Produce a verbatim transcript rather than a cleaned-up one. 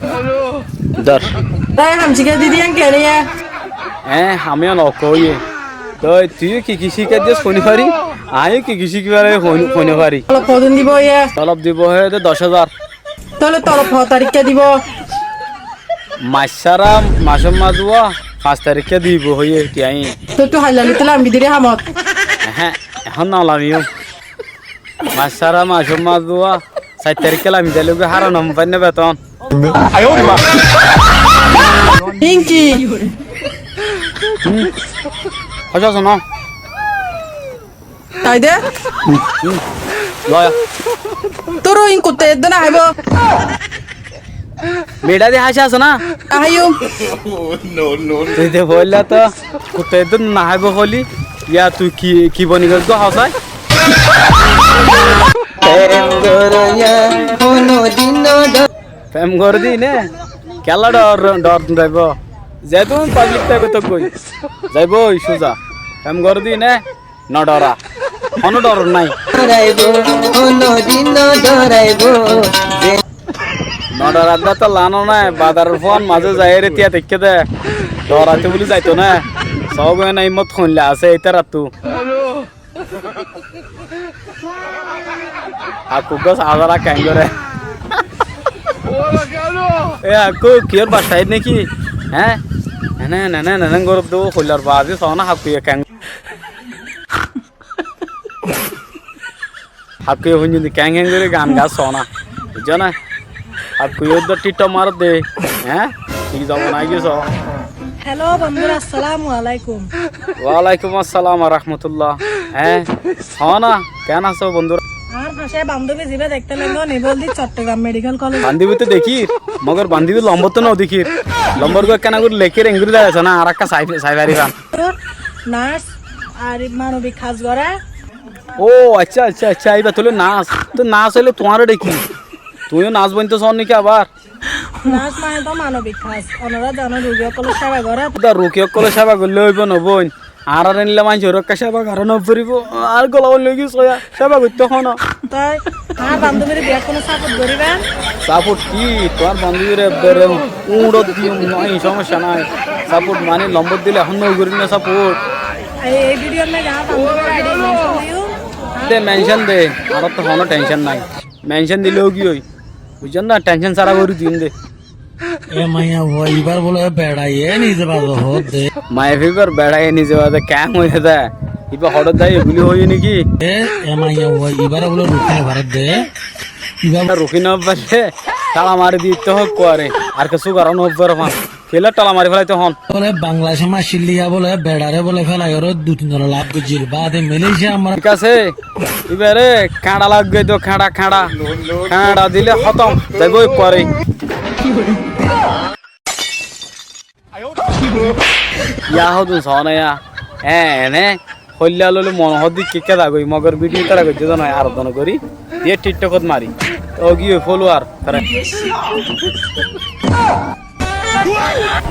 Dór. Tói ham cíkai didi yían kené yá? Eé, ham yían okká óiye. Tói tuiyó ki ki cíkai diyós hoi no fari, aññí yó ki ki cíki fari hoi, hoi no fari. Tolob hodún dibou yá? Tolob dibou hoiyé de doc házar. Tóile tolob ho tarikká dibou? Maicára macór mazé dúwa fañs tarikká dibou hoiyé tiañ. Tói tui hailla loi tóile lami diri hamot? Ehé, ehón no lamiyúm. Maicára macór mazé dúwa sair tarikká lami dile goi hára no fáinna betón. Inki? Hm. Háic asó na? Tái de? Hm. Loya. Tóro in kutte edde no háibo. Meçá de háic asó na? Aháiyum. Tui de foóila to kutte edde no háibo hoóli. Yá tui ki, ki boni gos gó hosái? Fem goré de né? Kiyólla dhor, dhor zaibo? Zeétun pablik táibo tók goi. Zaiboi cúza. Fem goré de né? No dhora. Honó dhor nái. No dhorar dé to lano nái, bazaror fúan mazé zaiyóre tía deikké dé. Dhoraitó buli zaito ná. Sógoi ná immót hoilla asé ítarattú. Hakkú uggúa saá sára keéngoré? E hakkú, kiyór baccá aiyér néki? Eé? Nene, nene, nene goródde, hoillar baázi soóna hakkúye keéng. Hakkúye fúinjindi keéng keéng gorí gan gaá soóna. Buijjó ná? Hakkúye uddúa thíkthok maródde. Eé? Ki zobon aigiyói soó. Hello bondúra, assalamu alaikum. Walaikum assalam wa rahmatullah. Eé, hoóna, keén asó bondúra? Añár fañsé bandóbi zibá dekté laiggó, ibá óilde Cottogram Medical College. Bandóbi to dekír, mogor bandóbi lombor to no dekír. Lombor gán ekkána gorí lekír, engori dehá asé ná, añára ekká sai, sai faribá. Nurse, ar manobik ham goré. Ó, accá, accá, accá, ibá tóile nurse. Tói nurse óile tuáñre dekí. Tuñí yó nurse bointo soó néki abar? Nurse mane to manobik ham. Onorá zano rugi ókkolor seba goré. Tói rugi ókkolor seba goillé óibo no boin. Añárar endilla maincór ekká seba gorá no foribó. Añár gola boi loi giyói soó yá. Seba goittó hoóna. Tói añár bandóbire bekkúne support goríba. Support ki? Tuáñr bandóbire ebbere uñçot diyum, no, somosya nái. Support mane lombor dile ehón no gorí ná support. Ei, ei video ot nai añár bandóbire I D mention diyum. Te mention de, añárar to honó tension nái. Mention dile ógiyoi. Buijjón ná, tension sára gorí diyum de. E maiyafua, ibár bóle beçaye nize bazo hoódde. Maiyafua ibár beçaye nize bazo keén hoiyé dé? Ibá hoçé dé, eguli hoiyé néki? E, e maiyafua, ibáre bóle rukí no faredde. Ibá rukí no faré, tala mari dito hók kuare. Ar kessú gorá no faré fán. Kiyólla tala mari félaito hoón. Bóle Bangladecót maccíl de yá bóle beçare bóle félaiyoré dui tin dólar laf goijjíl. Baade Malaysia ammár. Thík asé. Ibáre kañça laggói do, kañça, kañça. Kañça dile hótom, zaibói kuare. Yá hodún soóna yá. Eé, ene hoilla lóile mone hoódde kekká zagói, mogor video tara goijjé de noó, ar zon gorí diyé TikTok ot mari. Ógiyoi follower, tara.